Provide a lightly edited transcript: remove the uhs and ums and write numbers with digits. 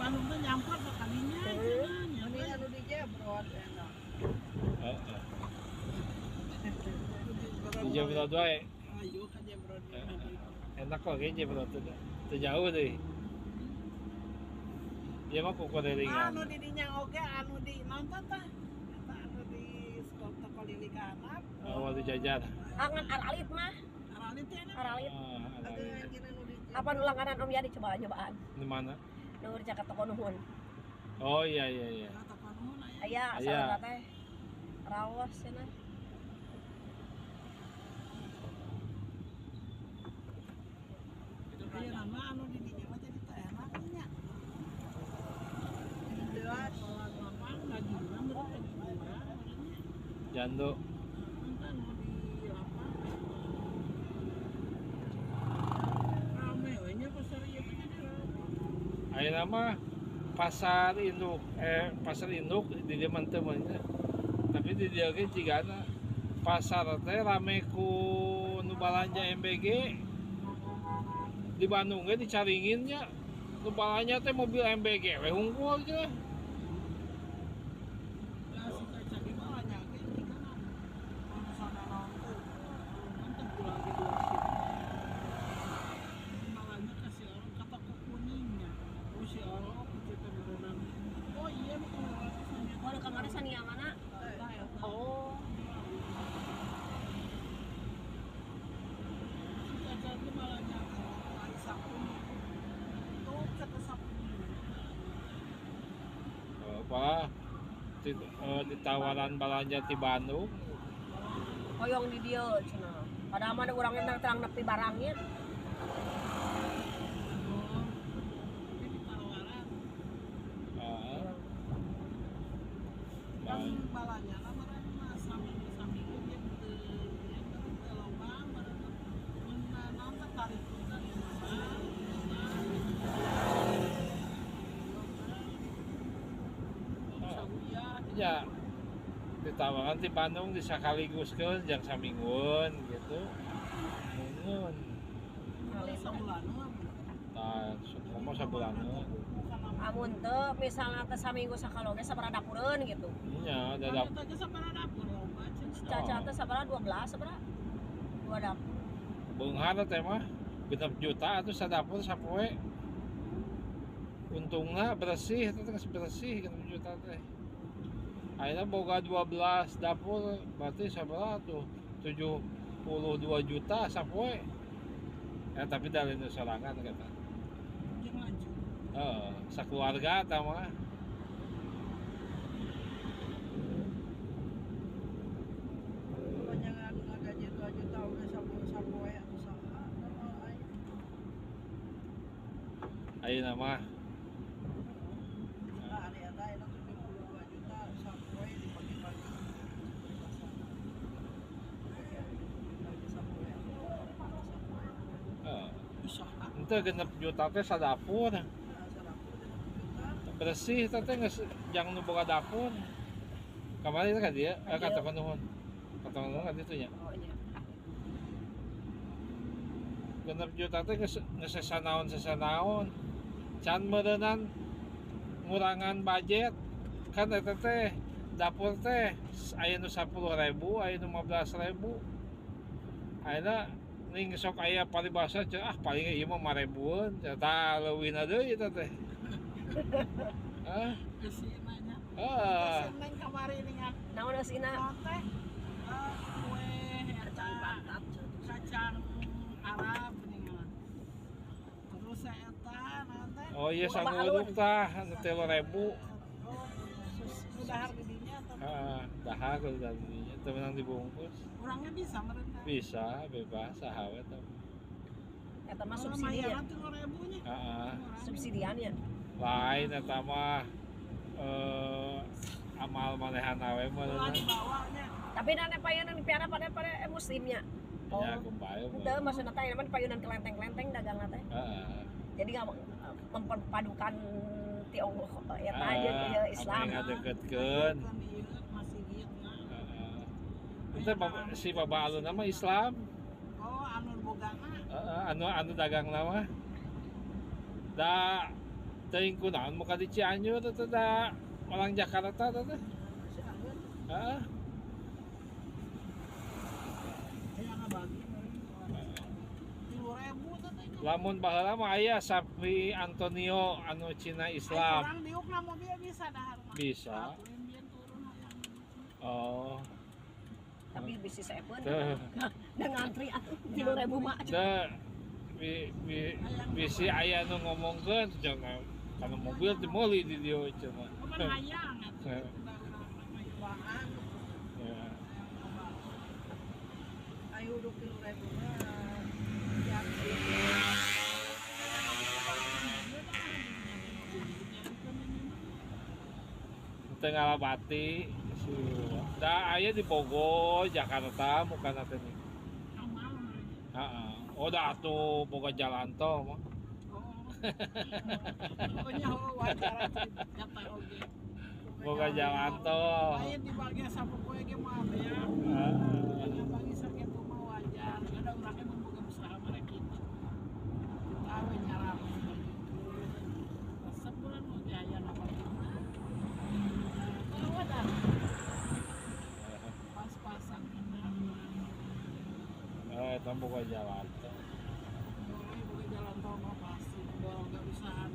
Bandung teh nyampur sakalinya cenah nya. Mending anu di Jebrod enak. Heeh. Di Jebrod wae. Ayo ka Jebrod. Enak kok ge Jebrod teh. Teu jauh deui. Dia mah kukulilingan. Anu di dinya oge anu di nonton tah. Eta anu di toko lili ka handap. Oh, waktu jajar. Angan aralit mah. Aralit teh enak. Aralit. Ah, Apa nu langganan Om Yadi coba nyobaan. Di mana? Nu caket toko nuhun. Oh iya iya iya. Toko nuhun aya. Aya saudara teh. Rawas cenah. Aya nama anu di dinya mah jadi teh enak nya. Jando. Ayeuna mah pasar induk pasar induk di dieu mah teu nya. Tapi di dieu ge jigana pasar teh rame ku nu balanja MBG. Di Bandung ge dicaringin nya. Nu balanja teh mobil MBG we hungkul cenah. Oh, kemarin Sania mana? Oh. Apa? Ditawaran balanja di Bandung. Hoyong di dieu cenah. Padahal mah urang terang nepi barangnya. Kan balanya lah meureun saminggu ge teu loba meureun mun naon teh tarik teh ya ditawaran di Bandung disakaliguskeun jang saminggueun gitu. Mun tah komo sabulaneun. Amun teu misalna teh saminggu sakalo ge sabaraha dapureun gitu. Iya, da dapur. Teh sabaraha dapur loba cenah. Caca teh sabaraha 12 sabaraha? 2 dapur. Beunghar teh mah 6 juta atuh sadapur sapoe. Untungna bersih teh geus bersih 6 juta teh. Ayeuna boga 12 dapur berarti sabaraha tuh? 72 juta sapoe. Ya tapi dari nu sorangan kata. Jeung lanjut. Sakeluarga tah mah. Panjangan ngagaji 2 juta udah sapoe usaha Ayeuna mah. Nah, ari eta ayeuna 72 juta sapoe dibagi-bagi. Ente 6 juta teh sadapur. Bersih teh geus jang nu boga dapur. Kamari teh ka dieu, ka toko nuhun. Ka toko nuhun ka ditu nya. Oh nya. 6 juta teh geus sesanaon-sesanaon. Can meureunan ngurangan budget kan eta teh dapur teh aya nu 10.000, aya nu 15.000. Ayeuna ning sok aya paribasa ah paling ieu mah 5.000-eun tah leuwihna deui eta teh. Hah? Eusina nya. Heeh. Neng kamari ningan. Naon eusina? Teh kue eta kacang Arab ningan. Terus eta naon teh? Oh iya sangu tah anu 3.000. Oh, dahar di dinya atau? Heeh, dahar kudu di dinya teu meunang dibungkus. Urangnya bisa meureun teh? Bisa, bebas saha we teh. Eta mah subsidi ya. 3.000 nya. Heeh. Subsidian ya. Lain eta mah amal manehana we meureun. Tapi nane payunan piara pada muslimnya. Oh. Ya kumaha. Teu maksudna teh mah payunan kelenteng-kelenteng dagangna teh. Heeh. Jadi enggak memperpadukan Tiongkok eta aja ke Islam. Ngadeukeutkeun. Heeh. Teu si Baba Alun mah Islam. Oh, anu bogana. Heeh, anu dagangna mah. Da Teuing kunaon muka di Cianjur teh da orang Jakarta teh. Si Anggun. Heeh. Aya ngabagi 3.000 teh teh. Lamun baheula mah aya sapi Antonio anu Cina Islam. Orang diukna mobil bisa dahar mah. Bisa. Atuh bieu turun hayang. Oh. Tapi bisi saepeun. Teu. Da ngantri atuh 3.000 mah. Teu bi, bi, bisi aya nu ngomongkeun jangan kana mobil teu meuli di dieu cenah. Cuman hayang atuh. Heeh. Da urang mah Bahan. Ya. Ayo udah 3.000 mah. Ya, Teu ngalabati si da aya di Bogor, Jakarta mukana teh nih. Heeh. Oh da atuh boga jalan tol mah. Pokoknya wajar atuh kata oge. Boga jalan tol. Lain dibagi sapopoe ge moal beak. Heeh. Ngabagi sakitu mah wajar. Ada urangnya mun boga usaha mah kitu. Kita we nyarap begitu. Sebulan mau aya ngabagi. Kalau ada pas-pasan kita. Eh, eta boga jalan tol. Boleh boga jalan tol mah pasti dorong gak usaha.